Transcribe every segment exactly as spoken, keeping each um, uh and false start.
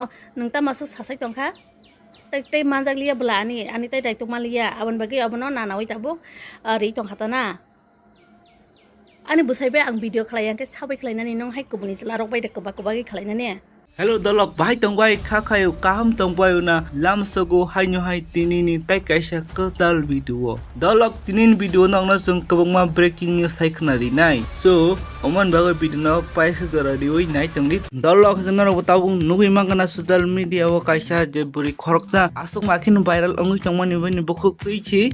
Nwng tamo aswk sasai tongkha? Tei, tei manjak liya bwla ani, ani tei daitwk man liya, aboni bagwi abono nanawi tabuk, ah, ri tongkha ta na. Ani bwsai bai ang video khlai yang khe sabai khlainani, nwng hai kubuni chwla rok bai de kwbak kwbak khlainani. Hello dolok, bahai tong bai kha khayo, kaham tong bai na, lam sogo haino hai tini ni tai kaisa kwtal video. Dolok tini ni video nokno chwng kwbangma breaking news hai khna rinai. So, oman bagwi video no paisa jora riwi nai tongdi. Dolok norok bo tabuk nugwi mankha na social media o kaisa je bwrwi khoroksa aswk ma kheno viral wngwi tongmani bini bukhuk twi si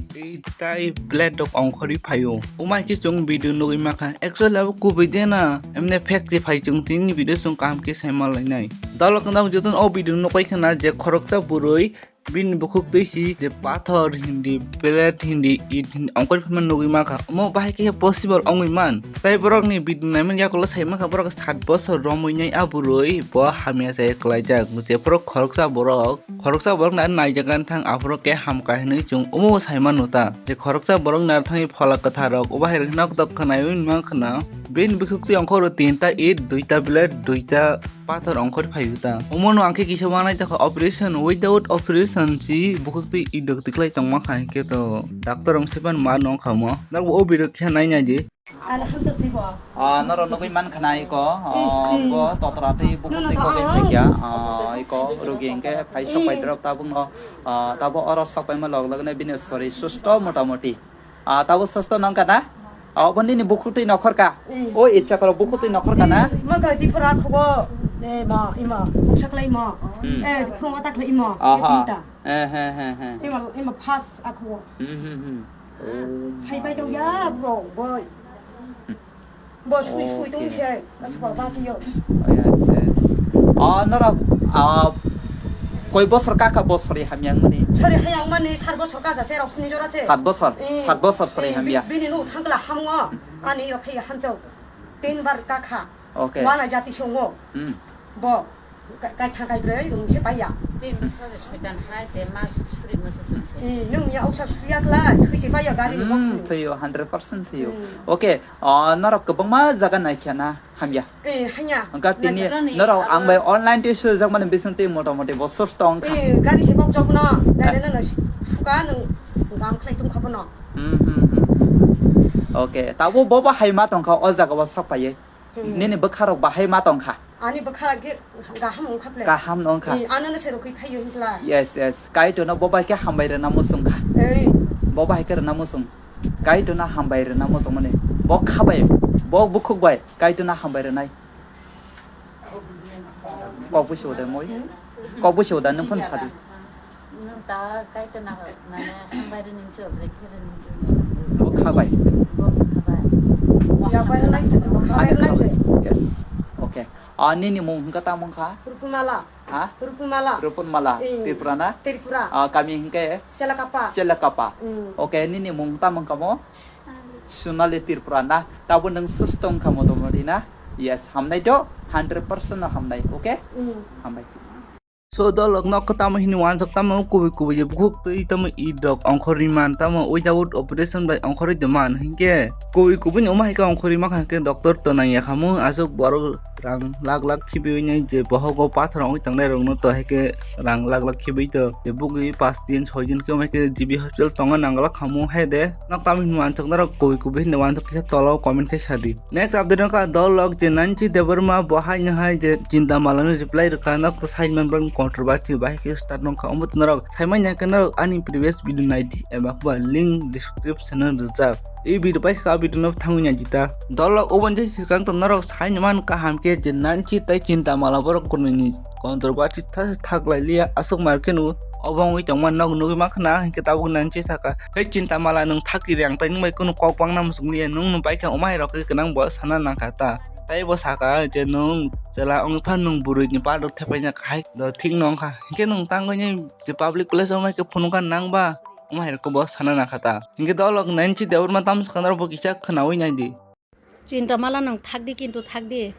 tei blade rok ongkhorwi phaio. Umai khe chwng video nugwi mankha. Actually abo kubui de na, emne fact se phai chwng tini video chwng kaham khe sai ma lainai. Dolok no joto o video nukbai khana je khoroksa bwrwi bini bukhuk twi si je pathor hindi, blade hindi, it hindi ongkhorwi phaima nugwi mankha. Omo bahai khe possible wngwi man. Tai borok ni video naimani yakulo sai mankha borok sat bosor romwi nai a bwrwi bo hamya se kwlaijak. Je borok khoroksa borok Khoroksa borok nai naijak gani thang aphuru khe hamkha hinwi chwng omo sai mano ta. Je khoroksa borok nai thangwi phola kwthar rok obo hai nok tok khwnaiwi wng khwna. Bini bukhuk twi ongkhoro tinta it, duita blade, duita pathor ongkhor phaiwi ta. Omo no ang khe kisa wanai ta kha operation, without operation si bukhuk twi it dok tiklai tongma kha hinkhe to doctor rok sepan ma nong kha mo. Nok bo o video khe nai nai di. Ano hamjak twi bo. Ah, norok nugwi man khna iko, ah, bo totra twi bukhuk twi kogwi phaikya, ah, iko rugi hinkhe phai sok pai drop tabuk no, ah, tabo oro sok paima log log no bini sori susto motamoti. Ah, tabo susto nong kana? Ah, obo nini bukhuk twi nokhor ka? O itsa koro bukhuk twi nokhor kana? Ima ka di phora khubo, eh, ma, ima, buksa khlai ima. Hmm. Eh, di phora ta khlai ima. Aha. Eh, he, he, he. Ima, ima phas akhubo. Hmm, hmm, hmm. Oh. Sai pai tong ya, bro, boy. Bo sui sui tong se, asba ba se yo. Oh, yes, yes. Ah, norok, ah, koi bosor kaka bosori hamyang mani? Sori hayang mani, sat bosor kaja se rok sini jora se. Sat bosor, eh, sat bosor sori eh, hamya. Bi-, bini nu thangla hamngo, ani rok phai hamjok. Tin bar kaka. Okay. Wana jati songo. Hmm. Bo. Ka-, kaithang kaibrwi rwngse paiya. Bini bwsajwk soitan hai se ma su-, suri masa sung se. Eh, nwng ya uksa suya kla, thwi se paiya gari ni bok. Hmm, thwiyo, hundred percent thwiyo. Hmm. Okay, ah, norok kwbangma jaga naikha na hamya. Eh, hanya. Hwnkha tini norok ang bai online tei sujak mani bising tei motamoti bo susto wngkha. Eh, gari se bok jok no, gari no no suka nwng gam khlai tong kha bono. Hmm, hmm, hmm, hmm. Okay, tabo bo bo hai ma tongkha o jaga o sak paiye. Hmm. Nini bwkha rok bahai ma tongkha? Ani bwkha rok khe kaham wngkha ple. Kaham no wngkha. Eh, ano no se rokwi phaiyo hinkla. Yes, yes. Kaitorno bo bai khe hambai rwna muchung kha. Eh. Bo bai khe rwna muchung. Kaitorno hambai rwna muchung mani. Bo kha bai, bo bukhuk bai Kaitorno hambai rwnai. Kok busi ude moi. Hmm? Kok busi uda nwng phone sadi. Nwng ta Kaitorno mane hambai rwni cho, bwrwi khe rwni cho. Bo kha bai. Bo kha bai. Ya bai nai, bo kha bai nai. Yes. Okay. Ah, nini mung hwnkha tamo wngkha? Rupumala. Ha? Rupumala. Rupumala. Ing. Tripura na? Tripura. Ah, kami hwnkhe? Chelakapa. Chelakapa. Ing. Okay, nini mung tamo wngkha mo? Sonali Tripura na? Tabo nwng susto wngkha motamoti na? Yes, hamnai do, hundred percent no hamnai, okay? Ing. Hambai. So dolok no kwtamo hini wansok tamo kubui kubui je bukhuk twi tamo id rok ongkhorwi man tamo without operation bai ongkhorwi de man hinkhe kubui kubui ni omo hai khe ongkhorwi mankha hinkhe doctor to nang ya khamu aswk borok rang lak lak khibiwi nai je bohogo pathor ongwi tongnai rok no to hai khe rang lak lak khibiwi to je bugwi pas din soi din khe omo hai khe G B hospital tongo nang lak khamu hai de nok tamo hini wansok norok kubui kubui hini wansok kisa tolao comment khe sadi. Next update wngkha dolok je Nancy Debbarma bo haino hai je Chinta Malano reply rwkha nok side man bang controversy bahai khe start wngkha omo norok saimanya khe norok ani previous video naidi eba khe link description o rijak. I video bai kha video no thangwi naidi ta. Dolok oboni je swkang to norok saino man kaham khe je Nancy tai Chinta Mala borok kunui ni controversy thas thak lai liya aswk mar khe no obo wngwi tongma nok nugwi mankha na hinkhe tabuk Nancy saka. Hei Chinta Mala nwng thakti rang tai nwng bai kunu kok bangna muchung liya nwng nwng bai khe omo hai rok khe gwnang bo sana nang kha ta. Tai bo saka je nwng chwla wngwi phan nwng bwrwi ni badok thepai na khai do thik no wng kha. Hinkhe nwng tangwi ni je public place o wng khe phunuk kha nang ba omo hai rok bo sana nang kha ta. Hinkhe dolok Nancy Debbarma tam swkang ro bo kisa khwnawi nai di. Chinta Mala nwng thakdi kintu thakdi.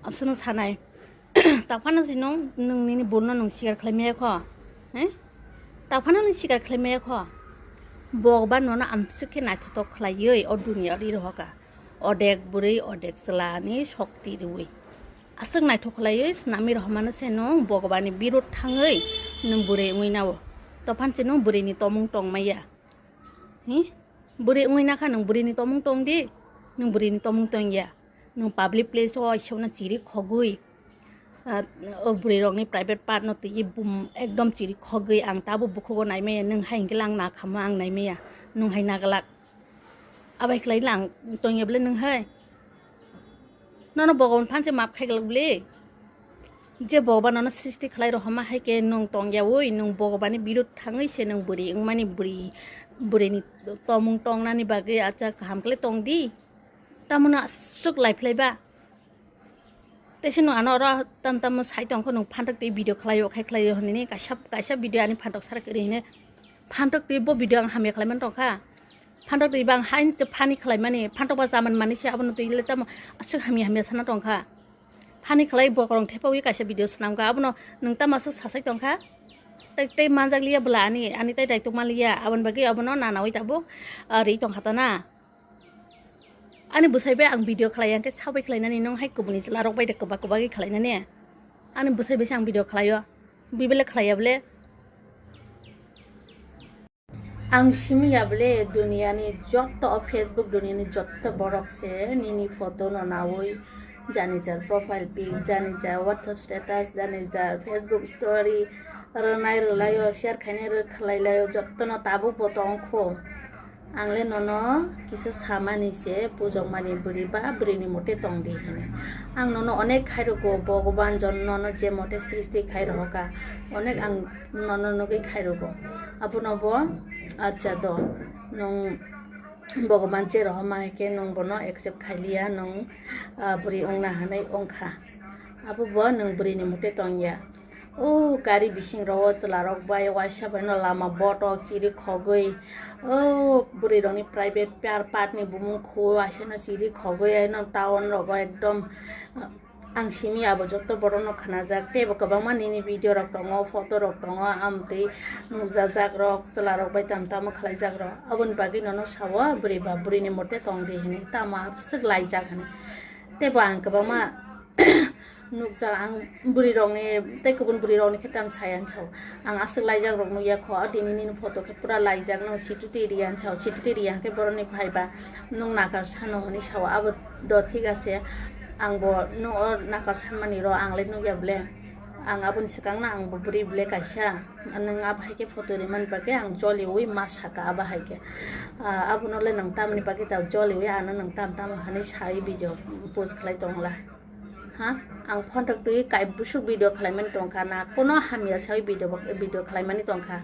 Absano sanai. Taphano si nwng, nwng nini bulno nwng sikar khlai maya kho. He? Taphano nwng sikar khlai maya kho. Bokba nono amsuk khe naithotok khlaiwi o duniya ri rohoka. Odek bwrwi, odek chwlani shokti riwi. Aswk naithok khlaiwi swnamwi rohormano se nwng Bhagwani birud thangwi nwng bwrwi wngwi nao. Tophan se nwng bwrwini tomung tongmaya. Hi? Bwrwi wngwi nakha nwng bwrwini tomung tong di, nwng bwrwini tomung tong ya. Nwng public place o waisukno chiri khogwi, ah, o bwrwi rokni private part no twi bum ekdom chiri khogwi ang tabuk bukhugo naimaya, nwng hai hwnkhe lang nakhamo ang naimaya, nwng hai naglak. Abai khlai lang tongya bwle nwng hai. Nono Bhagwan phan se map khai glak bwle. Je Bhagwan nono srishti khlai rohorma hai khe nwng tongya oi, nwng Bhagwani birud thangwi se nwng bwrwi wngmani bwrwi, bwrwini tomung tongnani bagwi acha kaham khlai tong di. Tamoni aswk lai phlai ba. Tei se nwng ano oro tam tamo sai tong kho nwng phantok twi video khlai o khai khlai o hinwi kaisa kaisa video ani phantok sar kwrwi hinwi phantok twi bo video ang hamya khlai man tong kha. Phantok twi bang hain se phani khlai mani phantok ba jaman mani se abono twi le tamo aswk hamya hamya sana tong kha. Phani khlai bokorong thepawi kaisa video swnam kha abono nwng tamo aswk sasai tong kha. Tei tei manjak liya bwla ani ani tei daitok man liya aboni bagwi abono nanawi tabuk, ah, ri tong kha ta na. Ani bwsai bai ang video khlai ya hwnkhe sabai khlainani nwng hai kubuni chwla rok bai de kwbak kwbagwi khlainani. Ani bwsai bai se ang video khlai o. Bibele khlai ya bwle. Ang simi ya bwle duniya ni jotto o Facebook duniya ni jotto borok se nini photo no nawi jani jar profile pic jani jar WhatsApp status jani jar Facebook story rwnai rwlai o share khainai rw khlai lai o jotto no tabuk bo tong kho. Ang le nono kisa samani se pujokmani bwrwi ba bwrwini mote tong di hinwi. Ang nono onek khai rwgo, Bhagwan jon nono je mote srishti khai rohorka, onek ang nono nugwi khai rwgo. Abono bo, acha do, nwng Bhagwan je rohorma hai khe nwng bono accept khai liya, nwng, ah, bwrwi wngna hinwi wng kha. Abo bo nwng bwrwini mote tong ya. O gari bising rogo chwla rok bai waisa bai no lama botok chiri khogwi, o bwrwi rok ni private par part ni bumung khu waisa no chiri khogwi, no town rogo ekdom, ah, ang simi abo jotto borok no khnajak tei bo kwbangma nini video rok tongo, photo rok tongo, amtwi nukjajak rok chwla rok bai tam tamo khlaijak rok, aboni bagwi nono sao bwrwi ba bwrwi ni mote tong di hinwi tamo aswk laijak hinwi tei bo ang kwbangma nukjak ang bwrwi rokni tei kubun bwrwi rokni khe tam sai ang sao. Ang aswk laijak rok nukya kho, o tini nini photo khe pura laijak, nwng situti riya ang sao, situti riya hwnkhe borokni phaiba nwng nakar sano hwnwi sao, abo do thik ase. Ang bo nwng o nakar sanmani rw ang le nukya bwle. Ang aboni swkang no ang bo bwrwi bwle kaisa, nwng abo hai khe photo rimani bagwi ang joliui ma saka abo hai khe. Ah, abono le nwng tamni bagwi ta joliui ano nwng tam tamo hwnwi sai video post khlai tongla. Ha? Ang phantok twi kai busuk video khlaimani tongkha, na kuno hamya sai video, video khlaimani tongkha,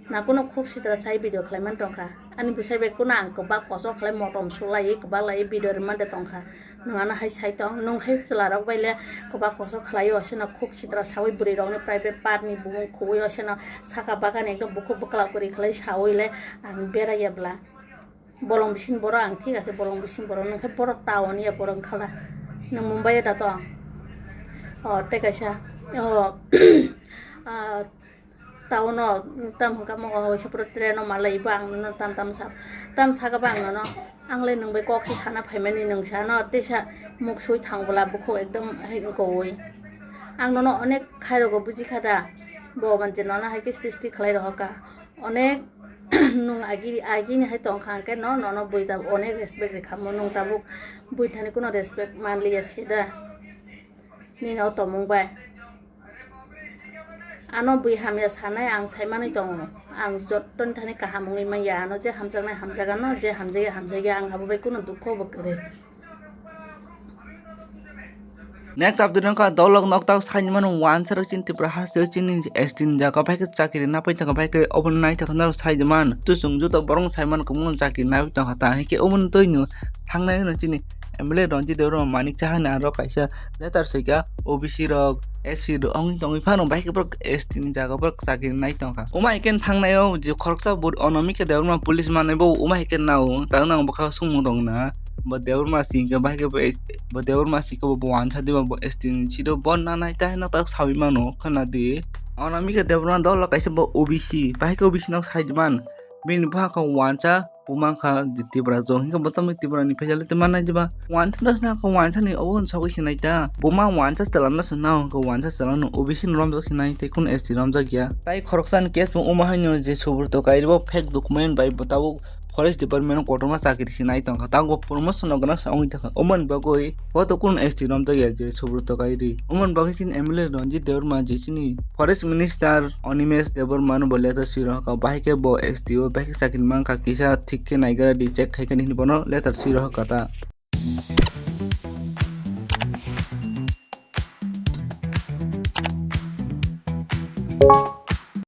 na kuno khuk sitra sai video khlaimani tongkha. Ani bwsai bai kuno ang kwbak kosok khlai motom sulai kwbak lai video rwmani tongkha. Nwng ano hai sai tong, nwng hai chwla rok bai le kwbak kosok khlai o, seno khuk sitra saui bwrwi rokni private part ni bumung khugui o, seno saka bagan ekdom bukhuk bwkla kwrwi khlai saui le ang berai ya bwla. Bolong bising borok ang thik ase, bolong bising borok, nwng khe borok town ya borok wngkha la. Nwng Mumbai o da tong? O, tei kaisa, o, ah, town o tam hwnkha mo, o, waisa pura train o malai bo ang nono tam tam sa, tam saka ba ang nono, ang le nwng bai kok se sana phaimani nwng sa no, tei sa muk sui thang bwla bukhuk ekdom hai wngkha ui. Ang nono onek khai rogo buji kha da, bo manche nono hai khe srishti khlai rohorka. Onek nwng agi, agini hai tongkha hwnkhe no, nono bui tabuk onek respect rikha mo, nwng tabuk bui thani kuno respect manliya se da. Nini o tongmung bai. Ano bui hamya sanai ang sai manwi tongo. Ang jottoni thani kaham wngwi manya. Ano je hamjaknai hamjak ano, je hamjakya hamjakya, ang abo bai kuno dukho bo kwrwi. Next update wngkha dolok noktak saimano wansa rok chini Tripura haste chini S T ni jaga bai khe chakiri napai tongkha bai khe obo naithok naro saiman tusung joto borok saiman kwbangma chakiri napai tongkha ta hwnkhe omo twi no thangnai no chini M L A Ranjit Debbarma manik chahani aro kaisa letter soika O B C rok S C rok wngwi tongwi phano bai khe borok S T ni jaga borok chakiri nai tongkha. Omo hai khe thangnai o je khoroksa bo Anamika Debbarma police manwi bo omo hai khe nao tang nang bwkha songmung tongna. Bo Debbarma singkhe bahai khe bo, bo Debbarma singkhe bo wansa diba bo S T ni siro bo nanai ta hino ta saui mano khwna di. Anamika Debbarma dolo kaisa bo O B C, bahai khe O B C no sai di man. Bini bwkha khe wansa, Buma kha je Tiprajwk, hinkhe bo tamni Tripura ni phaijak le tei manai jeba wansa no sna kha, wansa ni obo hwn sagwi sinai ta. Buma wansa chwla no sna hwn kha, wansa chwla no O B C ni romjak sinai tei kun S T romjak ya. Tai khoroksa ni case bo wngma haino je Subroto Kairi bo fake document bai bo tabuk forest department o kotorma chakri sinai tongkha, tabuk bo promotion no gana sa wngwi thangkha. Omoni bagwi bo to kun S T romjak ya je Subroto Kairi. Omoni bagwi chini M L A Ranjit Debbarma je chini forest minister Animesh Debbarma no bo letter swi rohorkha, bahai khe bo S T o bahai khe chakri mankha, kisa thik khe naigra di, check khai khe hinwi bono letter swi rohorkha ta.